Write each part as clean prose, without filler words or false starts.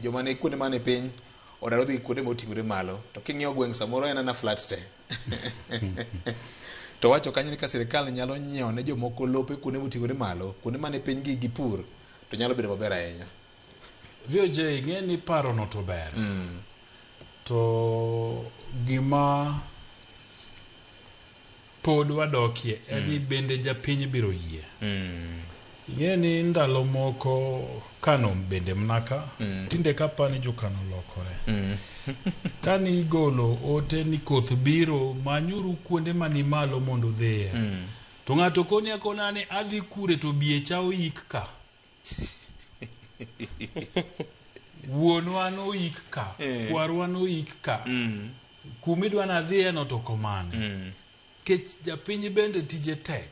Joma ne kuonde mane piny odar odhi kuonde moting'ore malo. To king'iyo gweng' samoro en ana flat te. To wacho kanyo ni ka sirikal nyalo nyiewo ne jomoko lope kuonde moting'ore malo, kuonde mane piny gi gipur, to nyalo bedo maber ahinya. VOJ ing'e ni parono to ber. To gima pod wadokie en ni bende japiny biro yie. Ing'e ni ndalo moko Kano bende mana ka, tinde kapani jo Kano lokore. Kane igolo ote ni koth biro, manyuru kuonde mani malo mondo udhiye. To ng'ato koni akona ni adhi kure to biecha oyik ka. Wuonwa noyik ka, kwarwa noyik ka. Kumidwa nadhiye no to komane. Kech japiny bende tije tek.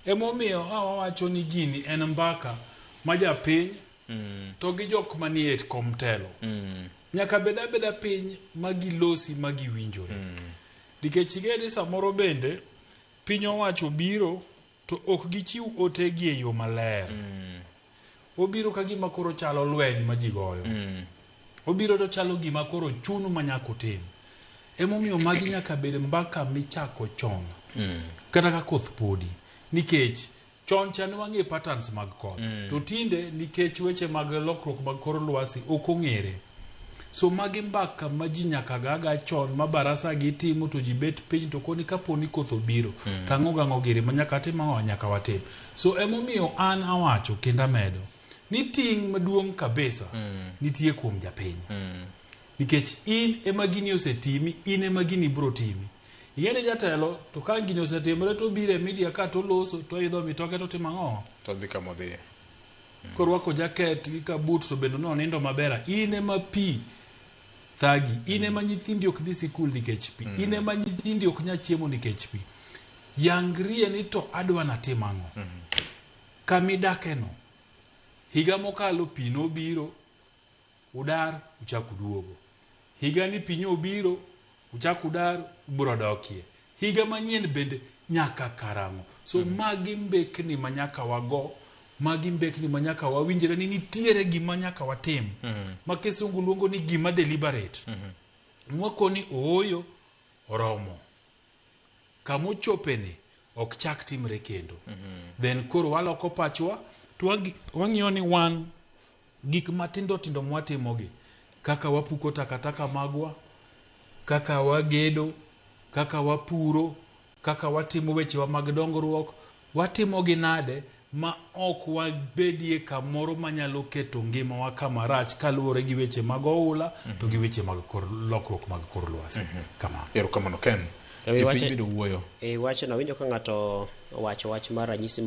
Emomiyo a wawacho ni gini en mbaka ma japiny to gi jok manie kom telo. Nyaka bed abeda piny ma gilosi ma giwinjore. Nikech ing'e ni samoro bende piny owacho biro to ok gichiw ote gi e yo maler. Obiro ka gima koro chalo lweny ma ji goyo. Obiro to chalo gima koro chunu ma nyaka utim. Emomiyo magi nyaka bed mbaka michako chon. Kata ka koth podi. Nikech chon cha ne wang'e patterns mag koth. To tinde nikech weche mag lokruok mag kor lwasi ok ong'ere. So magi mbaka ma ji nyaka gaga chon ma barasa gitimo to ji bet piny to koni kapo ni koth obiro to ang'o gang'o giri ma nyaka tim ang'o nyaka watim. So emomiyo an awacho kendo amedo ni ting' maduong' kabisa nitie kuom japiny. Nikech in ema gini osetimi, in ema gini biro timi. Ing'e ni jatelo to ka gini osetimore to obiro e media ka to oloso to oidho mitoke to otimo ang'o? To odhi kama odhiye. Korwako jaket gi kabut to bende nonindo maber. In ema pi thagi. In ema nyithindi ok dhi sikul nikech pi. In ema nyithindi ok nyal chiemo nikech pi. Yangrie ni to adwa natim ang'o? Kamidake no. Higa mokalo pi nobiro, udar uchak uduogo. Higa ni pi nyobiro, uchak udar ubiro dokie. Higa manyien bende nyaka karang'o. So magi mbekni ma nyaka wago, magi mbekni ma nyaka wawinjre ni nitiere gima nyaka watim. Ma kisungu luongo ni gima deliberate. Mwakoni ooyo oromo. Kamochopeni ok chak timre kendo. Then koro waloko pachwa to wang'iyo ni wan gik matindo tindo mwatimogi kaka wapuko takataka magwa, kaka wagedo, kaka wapuro, kaka watimo wechewa mag dongruok, watimogi nade ma ok wabedie kamoro manyalo keto ngimawa kama rach kaluwore gi weche mag oula to gi weche mag kor, lokruok mag kor lwasi. Kamano. Erokamano Ken. Ewi Jopiny wache- bende wuoyo. E wachno awinjo ka ng'ato owacho wach mar ranyisi.